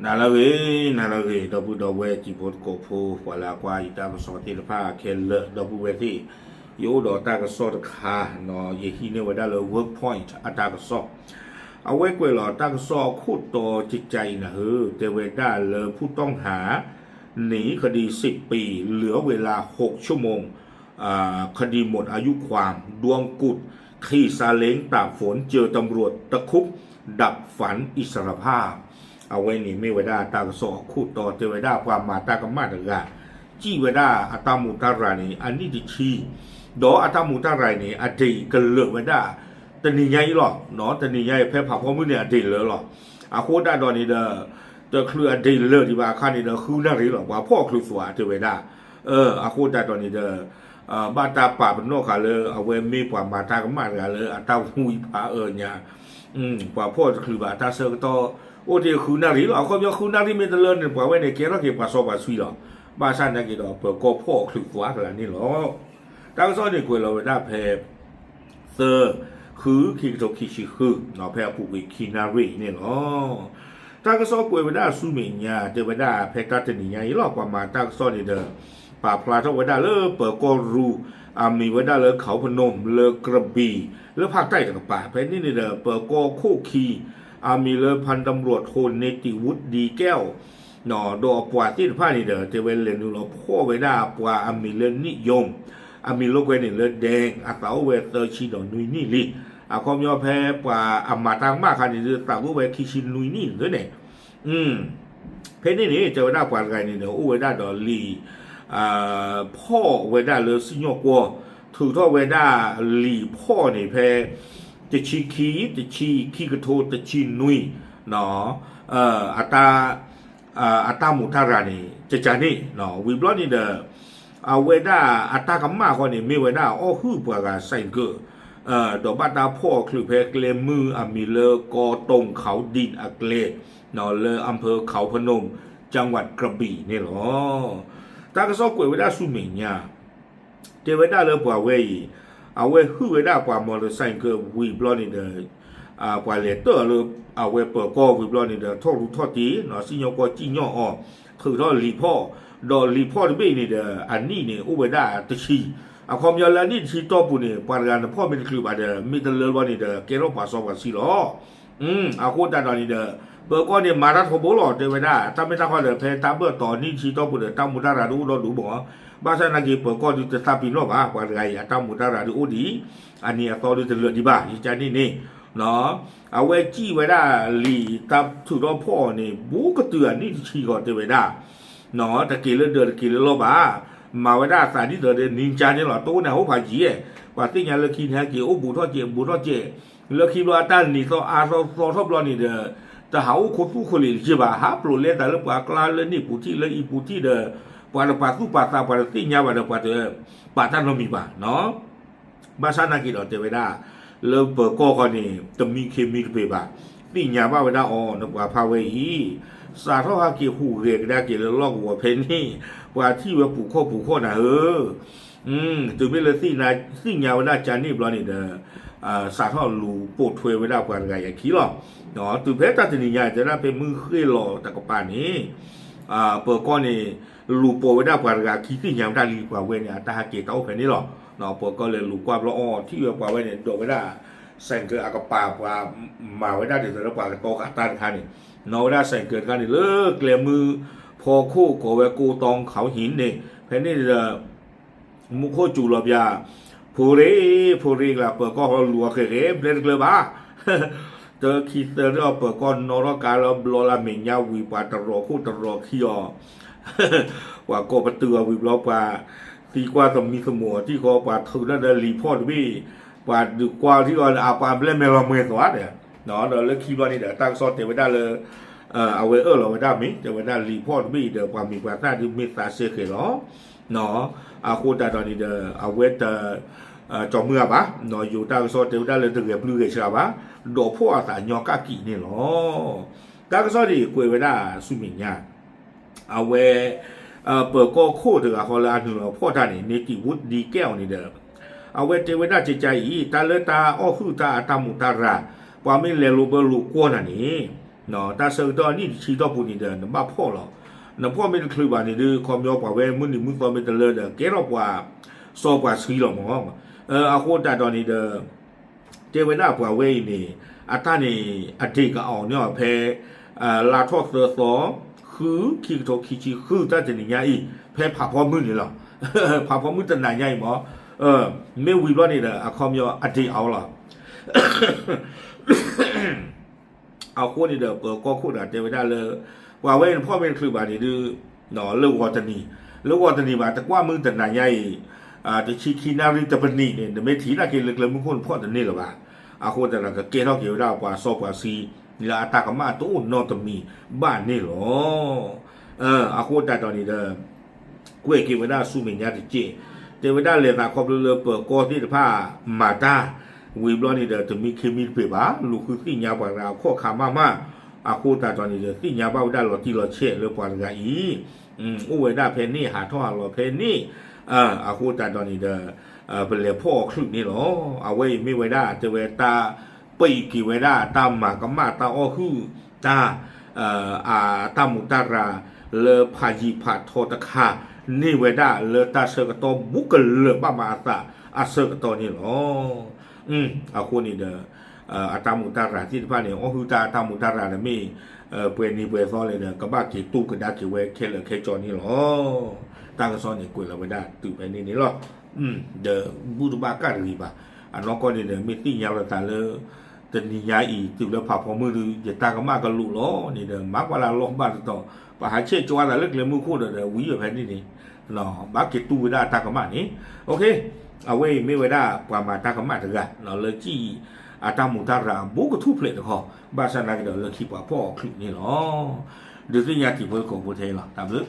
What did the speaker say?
နၤလၢအဂ့ၤ, နၤလၢအဂ့ၤ, ဒီပုၢ်ဒီဝဲၢ်တံၤဖိသကိးဖိ ပှၤလၢအကွၢ်ယတၢ်ကစီၣ်သ့ၣ်တဖၣ်ခဲလၢာ် ဒီပုၢ်ဝဲၢ်သ့ၣ်, ယအိၣ်ဒီးတၢ်ကစီၣ်တခါ, ယဟံးန့ၢ်ဝဲဒၣ်လၢ Workpoint အတၢ်ကစီၣ်, အဝဲကွဲးလီၤတၢ်ကစီၣ်အခိၣ်တီကကါအံၤနၤဧၢ, တဲဝဲဒၣ်လၢ ผู้ต้องหา หนีคดีสิบปี เหลือเวลาหกชั่วโมง คดีหมดอายุความ ดวลกุด ขี่ซาเล้งตากฝน เจอตำรวจตะครุบ ดับฝันอิสรภาพ အဝဲန့ၣ်မ့ၢ်ဝဲဒၣ်တၢ်ကစီၣ်အခိၣ်တီ တဲဝဲဒၣ်ပှၤမၤတၢ်ကမၣ်တဂၤ စံၣ်ဝဲဒၣ်အတၢ်မူးတၢ်ရၤန့ၣ် အနံၣ်တဆံ, ဒီးအတၢ်မူးတၢ်ရၤန့ၣ် အဒံးကလၢာ်ဝဲဒၣ် တနံၤညါအံၤလီၤ, တနံၤညါအံၤ ဖဲဖးဖီမုၢ်န့ၣ် အဒံးလၢာ်လီၤ. အဃိသတးဒီးန့ၣ်ဒီး တချုးအဒံးလၢာ်ဒံးဘၣ်အခါန့ၣ်ဒီး ဃုနၣ်ရံၣ်လီၤ ပှၤဖီၣ်ချုးသွးတဲဝဲဒၣ်, အဃိသတးဒီးန့ၣ်ဒီး ဘၣ်တၢ်ပာ်ပနီၣ်ဃာ်လၢ အဝဲမ့ၢ်ပှၤမၤတၢ်ကမၣ်တဂၤလၢအတၢ်ဝံဖးအၢညါ, ပှၤဖီၣ်တချုးဘၣ်အတၢ်ဆၢကတီၢ် အိၣ်တ့ၢ်ဃုနၣ်ရံၣ်လီၤ. အခီပညီဃုနၣ်ရံၣ်မ့ၢ်တလၢန့ၣ် ပှၤဝဲန့ၣ် ကဲထီၣ်က့ၤပှၤစီပှၤဆှံလီၤ. ဘၣ်ဆၣ်နာ်က့ၤဒီး ပၢၤကီၢ်ဖီၣ်ချုးသွးတဂၤန့ၣ်လီၤ. တၢ်ကစီၣ်န့ၣ်ကွဲးလီၤဝဲဒၣ်ဖဲ သၢ, ဃု ခံကထိခံဆံဃု, ဖဲအပူၤကွံာ်ခံနၣ်ရံၣ်န့ၣ်လီၤ. တၢ်ကစီၣ်ကွဲးဝဲဒၣ်ဆူမဲာ်ညါ တဲဝဲဒၣ်ဖဲတၢ်တနံၤညါအံၤလီၤ ပှၤမၤတၢ်ကစီၣ်န့ၣ်ဒီး ပာ်ဖျါထီၣ်ဝဲဒၣ်လၢပၢၤကီၢ်ရူ အမံၤဝဲဒၣ်လၢ เขาพนม လၢကရဘံၣ် လၢဖၣ်တၢ်တကပၤ ဖဲန့ၣ်န့ၣ်ဒီး ပၢၤကီၢ်ခိၣ်ခံ အမံၤလၢ พันตำรวจโทเนติวุฒิ ดีแก้ว ဒီးအပှၤသ့ၣ်တဖၣ်န့ၣ်ဒီး တဲဝဲလဲၤနုာ်လီၤဖီၣ်ဝဲဒၣ်ပှၤအမံၤလၢ นิยม အမံၤလိာ်ကွဲန့ၣ်လၢ แดง အသးအိၣ်ဝဲသၢဆံဒီးနွံနံၣ်လံ. အခီပညီဖဲပှၤအမၤတၢ်ကမၣ်အခါန့ၣ်ဒီး သးအိၣ်ဝဲခံဆံနွံနံၣ်န့ၣ် ဖဲန့ၣ်န့ၣ် တဲဝဲဒၣ်ပှၤတဂၤန့ၣ်ဒီး အိၣ်ဝဲဒၣ်ဒီးလံာ် ဖီၣ်ဝဲဒၣ်လၢစံၣ်ညီၣ်ကွီၢ် ထုးထီၣ်ဝဲဒၣ်လံာ်ဖီၣ်န့ၣ်ဖဲ တဆံခံ, တဆံခံကထိတဆံနွံ အတၢ် အတၢ်မူးတၢ်ရၤန့ၣ် ကကန့ၣ် ဝံၤဘျီန့ၣ်ဒီး အဝဲဒၣ်အတၢ်ကမၣ်ဃီန့ၣ် မ့ၢ်ဝဲဒၣ်အီၣ်ဟုၣ်ပှၤဂၤ ဆိုင်ကယ် ဒီးဘၣ်တၢ်ဖီၣ်အီၤချုးဖဲကျဲမုၢ်အမံၤလၢ กอตงเขาดิน အကျဲ လၢ อำเภอเขาพนม จังหวัดกระบี่ န့ၣ်လီၤ. တၢ်ကစီၣ်ကွဲးဝဲဒၣ်ဆူမဲာ်ညါ တဲဝဲဒၣ်လၢပှၤဝဲအံၤ အဝဲဟုၣ်ဝဲဒၣ်ပှၤ motorcycle ဝံၤဘျီန့ၣ်ဒီး ပှၤလဲၤတၢၣ်အီၤလၢ အဝဲပၢၤကီၢ်ဝံၤဘျီန့ၣ်ဒီး ထီၣ်ရူၢ်ထီၣ်တ့ၢ် စံၣ်ညီၣ်ကွီၢ်စံၣ်ညီၣ်အီၤ ထုးထီၣ်လံာ်ဖီၣ် ဒီးလံာ်ဖီၣ်တဘ့ၣ်န့ၣ်ဒီး အနံၣ်န့ၣ်အိၣ်ဝဲဒၣ်တဆံ, အခီပညီလၢအနံၣ်တဆံတီၢ်ပူၤန့ၣ် ပှၤတဂၤနဖီၣ်မ့ၢ်တချုးဘၣ်ဒီး မ့ၢ်တလၢဘျီန့ၣ်ဒီး ကဲထီၣ်ပှၤစီပှၤဆှံလီၤ. အဃိသတးဒီးန့ၣ်ဒီး ပၢၤကီၢ်န့ၣ်မၤတၢ်ထီဘိလီၤ တဲဝဲဒၣ် တၢ်မ့ၢ်တၢ်ဃီဒီး ဖဲတၢ်ဘၢၣ်တီၤနံၣ်တဆံတီၢ်ပူၤဒီး တၢ်မူးတၢ်ရၤဒုးအိၣ်ဒီဒူၣ်မး, ဘၣ်ဆၣ်နာ်က့ၤ ပၢၤကီၢ်ဒုးတသးပ့ၤနီၣ်ဘၣ် ပှၤတဂၤအံၤ အတၢ်မူးတၢ်ရၤဒုးအိၣ်ဒံး အနံၤအသီဒုးတလၢာ်ဒံးဘၣ် ယကန့ၣ်န့ၣ် အဝဲစံၣ်ဝဲဒၣ်လံာ်တၢ်ထုးထီၣ်ဖီၣ်အီၤန့ၣ် ဘူးကတုၤအနံၣ်တဆံဃီတဲဝဲဒၣ် တက့ၤလၢဒၢးတက့ၤလၢလီၢ်ဘၣ်, မၤဝဲဒၣ်အသးဒ်သိးဒီး နံကါန့ၣ်လီၤ တိၢ်န့ၣ်အဟိဖးယံၤ, ပှၤသ့ၣ်ညါလၢခံန့ၣ်ဟဲက့ၤအိၣ်ဘူးထီၣ်ကဲး ဘူးထီၣ်ကဲး, လၢခံဘျီအတၢ်နံၤသီအါသီသီထီၣ်ဘျီန့ၣ်ဒီး တဟးအိၣ်ခိသူၣ်ခိလံးလၢၤဘၣ် ဟးပျိးလဲသးလၢပှၤကျါလၢနံၣ်ပူၤထံၣ်လၢအံၤပူၤထံၣ်ဒီး ပှၤတပာ်သူၣ်ပာ်သး ပှၤတသ့ၣ်ညါဘၣ်ဒီး ပှၤတပာ်တၢ်နီတမံၤဘၣ်နီၤ ဘၣ်ဆၣ်နာ်က့ၤဒီးတဲဝဲဒၣ် လၢပၢၤကီၢ်ဃီန့ၣ် တမံခ့မံတပ့ၤဘၣ်, သ့ၣ်ညါဘၣ်ဝဲဒၣ်အီၤ နပှၤဖးဝဲအံၤ စးထီၣ်ဟဲက့ၤဟူးဂဲၤကဒါက့ၤလၢလီၢ်ကဝီၤဖဲန့ၣ် ပှၤထံၣ်ဝဲပူၤခီၣ်ပူၤခီၣ်နၤဧၢ, တုၤမ့ၢ်လၢသ့ၣ်ညါဝဲဒၣ်ကန့ၣ်ဘျီန့ၣ်ဒီး စးထီၣ်လူၤပိာ်ထွဲဝဲဒၣ်ပှၤတဂၤအံၤအခံလီၤ. တုၤဖဲတၢ်တနံၤညါ တဲဒၣ်ဖဲမုၢ်ဃ့ၢ်လီၤတကပၤန့ၣ် ပၢၤကီၢ်န့ၣ် လူၤပိာ်ဝဲဒၣ်ပှၤတဂၤခံ သ့ၣ်ညါဝဲဒၣ်လံပှၤဝဲန့ၣ် အတၢ်ဟဲက့ၤတၢ်အိၣ်ဖဲန့ၣ်လီၤ. ပၢၤကီၢ်လဲၤလူၤကွၢ်ဘျီအီၤ ထံၣ်ဝဲပှၤဝဲန့ၣ် ဒိးဝဲဒၣ် ဆိုင်ကယ် အကပၤ ပှၤမၤဝဲဒၣ်ဒ်သိးလၢပှၤကတီဃာ်တၢ်တခါန့ၣ် နီၣ်ဝဲဒၣ် ဆိုင်ကယ် တခါန့ၣ် လၢကျဲမုၢ်ဖီခိၣ်ကိးဝဲ ကိုတောင်ခေါင်းဟင် န့ၣ် ဖဲန့ၣ်ဒီး မူခိၣ်စူၤလီၤပၠး ဖိရ့ ဖိရ့ကျါ ပၢၤကီၢ်ဃီလူၤအီၤဃဲၤဃဲၤ ဘျဲတကျၢၤဘၣ် တခံသၢထီၣ် ပၢၤကီၢ်နီၣ်ထီၣ်ကါလၢဘျီလၢမဲာ်ညါဝံၤ ပှၤတရီးခိၣ်တရီးခံအီၤ ပှၤကိးပတုာ်အီၤဝံၤဘျီ ပှၤသံကွၢ်သမံသမိးအီၤထံၣ်ဃီ ပှၤထုးတၢ်ဒီးလံာ်ဖီၣ်တဘ့ၣ် ပှၤဒုးကွၢ်အီၤထံၣ်ဃီ အပှၤဘျဲၣ်မဲာ်လီၤမှဲၤသွါဒီး ဒီးလၢခံဘျီန့ၣ်ဒီး တၢ်ကစီၣ်တဲဝဲဒၣ်လၢ အဝဲအၢၣ်လီၤဝဲဒၣ်မ့ၢ် တဲဝဲဒၣ်လံာ်ဖီၣ်တဘ့ၣ်အံၤဒီး ပှၤမံၤပှၤသၣ်ဒုးမ့ၢ်သးစဲဃဲၤလီၤ အဃိသတးဒီးန့ၣ်ဒီး အဝဲတ ကၠီၤမုၢ်အါဘၣ် ယိၤတၢ်ကစီၣ်တဲဝဲဒၣ်လၢတဂဲၤပျုၢ်ဂဲၤဆှးဘၣ် ဒီးဖီၣ်အသးညီကၣ်ကံးန့ၣ်လီၤ. တၢ်ကစီၣ်ဒ်အံၤကွဲးဝဲဒၣ်ဆူမဲာ်ညါ အဝဲ ပၢၤကီၢ်ခိၣ်တဂၤဃီလၢအနုာ်လီၤဖီၣ်တၢ်န့ၣ် နေပြည်တော် ဒံကဲအီၤန့ၣ်ဒီး အဝဲတဲဝဲဒၣ်ကကါအံၤ တၢ်လၢတၢ်အီၣ်ဟုၣ်တၢ်အတၢ်မူးတၢ်ရၤ ပှၤမ့ၢ်လဲၤလိာ်ဘၢလိာ်ကွီၢ်နၤန့ၣ် တၢ်ဆၢကတီၢ်အနံၣ်တဆံတီၢ်ပူၤန့ၣ်ဒီး နဘၣ်ဖီၣ်လီၤ. နဖီၣ်မ့ၢ်တချုးဘၣ်န့ၣ်ဒီး ခီပညီပှၤဝဲမုၢ်နံၤမုၢ်သီမ့ၢ်တလၢဒီး ကဲထီၣ်ပှၤစီပှၤဆှံလီၤမး. အဃိသတးဒီးန့ၣ်ဒီး တဲဝဲဒၣ်ပှၤဝဲအံၤန့ၣ် အတၢ်န့ၣ် အဒ့ၣ်ကအီၤန့ၢ်အီၤဖဲ လါထီၣ်သၢသီ ဃု ခံကထိခံဆံဃု တၢ်တနံၤညါအံၤ ဖဲဖးဖီမုၢ်န့ၣ်လီၤ. ဖးဖီမုၢ်တနၤညါအံၤမး, မ့ၢ်ဝံၤဘျီန့ၣ်ဒီး အခီပညီအဒ့ၣ်အီၤလီၤ. အဃိန့ၣ်ဒီး ပၢၤကီၢ်ခိၣ်ဒီးတဲဝဲဒၣ်လၢ ပှၤဝဲအံၤနဖီၣ်မ့ၢ်တချုးဘၣ်န့ၣ်ဒီး လၢဂီၤတနံၤ, လၢဂီၤတနံၤဘၣ် တကွၢ်မုၢ်တနၤညါအံၤ တဆံခံနၣ်ရံၣ်တပနံးန့ၣ် နမ့ၢ်ထံၣ်ဒၣ်က့ၤလၢကျဲမုၢ်ခိၣ်နဖီၣ်တန့ၢ်လၢၤဘၣ်. အဃိသတးဒီး ကကဲထီၣ်က့ၤဝဲဒၣ်ပှၤစီပှၤဆှံ လၢအတၢ်ကမၣ်တအိၣ်နီတမံၤဘၣ်န့ၣ်လီၤ. အဃိသတးဒီးန့ၣ်ဒီး ကွဲးက့ၤဝဲဒၣ်ဆူမဲာ်ညါတက့ၢ်. တဲဝဲဒၣ်လဲၤသးခီဖျိလၢပၢၤကီၢ်သ့ၣ်တဖၣ်မၤတၢ် ဝံၤဘျီန့ၣ်ဒီး တမံခ့မံတပ့ၤဘၣ် လူၤဃုသ့ၣ်ညါပှၤတဂၤအခီၣ်ခါမးမး. အဃိသတးဒီးန့ၣ်ဒီး သ့ၣ်ညါဘၣ်ဝဲဒၣ်လီၤတံၢ်လီၤဆဲးလၢပှၤတဂၤအံၤ အိၣ်ဝဲဒၣ်ဖဲန့ၣ် ဟးထီၣ်ဟးလီၤဖဲန့ၣ်. အဃိသတးဒီးန့ၣ်ဒီး ပလဲၤဖီၣ်အီၤချုးန့ၣ်လီၤ. အဝဲအံၤမ့ၢ်ဝဲဒၣ်တဲဝဲတၢ် ပံးက့ၤဝဲဒၣ်တၢ်မၤကမၣ်တၢ်အီၣ်ဟုၣ်တၢ် အတၢ်မူးတၢ်ရၤလၢဖးယံၤဖးထီတခါန့ၢ်ဝဲဒၣ်လၢတၢ်ဆၢကတီၢ်ဘူးကလၢာ်ဘၣ်မၤအသးအဆၢကတီၢ်န့ၣ်လီၤ. အဃိန့ၣ်ဒီး အတၢ်မူးတၢ်ရၤသ့ၣ်တဖၣ်န့ၣ် အီၣ်ဟုၣ်တၢ်တၢ်မူးတၢ်ရၤန့ၣ်မ့ၢ် ပှဲၤနံၤပှဲၤသီလဲၣ်ဒီး ကဘၣ်က့ၤတူၢ်ကဒါက့ၤဝဲခဲလၢာ်ခဲဆ့န့ၣ်လီၤ. တၢ်ကစီၣ်န့ၣ်ကွဲးလီၤဝဲဒၣ်တုၤဖဲန့ၣ်န့ၣ်လီၤ. ဒီးဘူၣ်တဘၣ်ကၣ်တဂ့ၤဘၣ်. အနီၢ်ကီၢ်န့ၣ်ဒီး မ့ၢ်သ့ၣ်ညါလီၤသးလၢ တနံၤညါအံၤ တုၤလၢဖးဖီမုၢ်ဒီး ယတၢ်ကမၣ်ကလိာ်လီၤန့ၣ်ဒီး မၤကွၢ်လၢလီၢ်ဘၣ်တတီၤ ပဟးဆဲးကၠီသးလၢကျဲမုၢ်ခိၣ်ဒီး ဝံၤအဖဲန့ၣ်န့ၣ် ဘၣ်က့ၤတူၢ်ဝဲဒၣ်တၢ်ကမၣ်န့ၣ်. အဝဲအံၤမ့ၢ်ဝဲဒၣ်ပှၤမၤတၢ်ကမၣ်တဂၤ လၢကံၣ်အတၢ်မူးတၢ်ရၤအဘူးကထူၣ်ဖျဲးတခီ ဘၣ်ဆၣ်သနာ်က့ဒီးလၢခံပှၤဖီၣ်အီၤချုးန့ၣ်လီၤ. ဒုးသ့ၣ်ညါတံၤဖိသကိးဖိထဲအံၤလီၤ. တၢ်ဘျုး